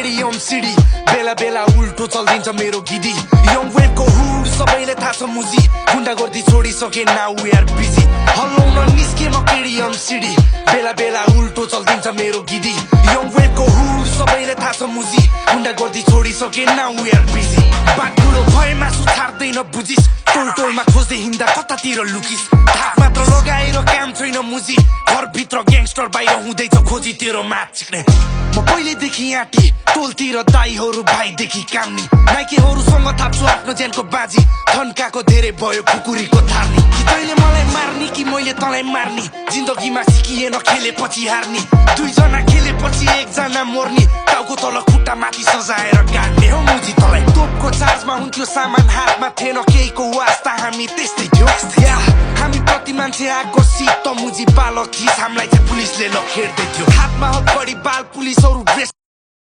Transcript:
केडियम CD बेला बेला उल्टो चल्दिन्छ मेरो गिदी यङ वेभको हुड सबैले थाहा छ मुजी गुन्डा गर्दी छोडिसके नाउ वी आर बिजी हल्लाउन निस्के म केडियम सिडी बेला बेला उल्टो चल्दिन्छ मेरो गिदी यङ वेभको हुड सबैले थाहा छ मुजी गुन्डा गर्दी छोडिसके नाउ वी आर बिजी बाटुलो भए मासु छाड्दैन बुझिस टोल टोलमा खोज्दै हिँड्दा कतातिर लुकिस थाप मात्र लगाएर काम छैन मुजी घरभित्र ग्याङ्स्टर बाहिर हुँदैछ खोजी तेरो माथ चिक्ने म पहिलेदेखि आँटी टोलतिर दाईहरू भाइदेखि काम्नी नाइकेहरूसँग थाप्छु आफ्नो ज्यानको बाजी थन्काको धेरै भयो कुकुरीको थार्नी कि तैँले मलाई मार्नी कि मैले तँलाई मार्नी जिन्दगीमा सिकिएन खेलेपछि हार्नी दुईजना खेलेपछि एकजना मोर्नी टाउको तल खुट्टा माथि सजाएर गाड्ने हो मुजी तँलाई तोपको चार्जमा हुन्थ्यो सामान हातमा थिएन केहीको वास्ता हामी त्यस्तै थियो हामी प्रति मान्छे आएको सिट त मुजी बालक थिइस् हामीलाई चाहिँ पुलिसले लखेड्दै थियो हातमा हतबडी बाल पुलिसहरू